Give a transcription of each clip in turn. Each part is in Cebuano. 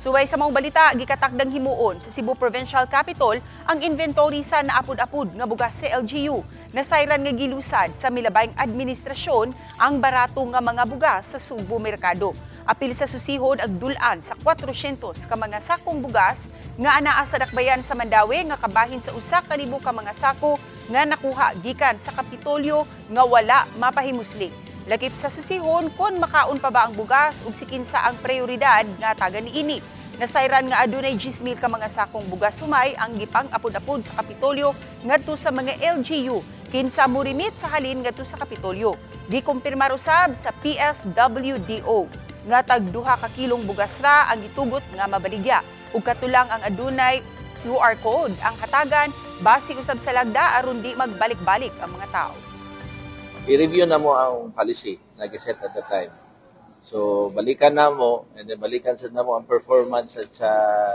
Suway sa maong balita, gikatakdang himuon sa Cebu Provincial Capitol ang inventory sa naapod-apod nga bugas sa LGU. Nasayran nga gilusad sa milabayng administrasyon ang barato nga mga bugas sa Sugbo Merkado. Apil sa susihon ag dulan sa 400 ka mga sakong bugas nga anaa sa dakbayan sa Mandaue nga kabahin sa 1,000 ka mga sako nga nakuha gikan sa Kapitolyo nga wala mapahimusli. Lakip sa susihon kung makaon pa ba ang bugas ug sikinsa ang prioridad nga taga niini. Nasayran nga adunay 10,000 ka mga sakong bugas sumay ang gipang apod-apod sa Kapitolyo ngadto sa mga LGU kinsa morimit sa halin ngadto sa Kapitolyo. Gikumpirmar usab sa PSWDO nga tag 2 ka kilong bugas ra ang gitugot nga mabaligya ug katulang ang adunay QR code ang hatagan base usab sa lagda aron di magbalik-balik ang mga tao. I-review na mo ang policy na giset at the time. So, balikan na mo, and then balikan sa na mo ang performance sa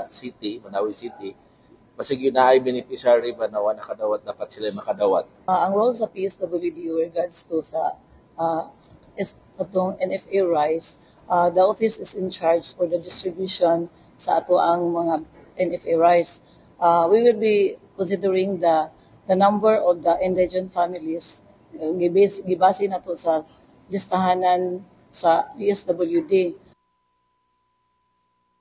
city, Mandaue City. Basig yun na ay beneficiary ba na wala nakadawat, dapat sila makadawat. Ang role sa PSWD regards to sa is atong NFA rice, the office is in charge for the distribution sa ato ang mga NFA rice. We will be considering the number of the indigent families, gibase na to sa listahanan sa DSWD.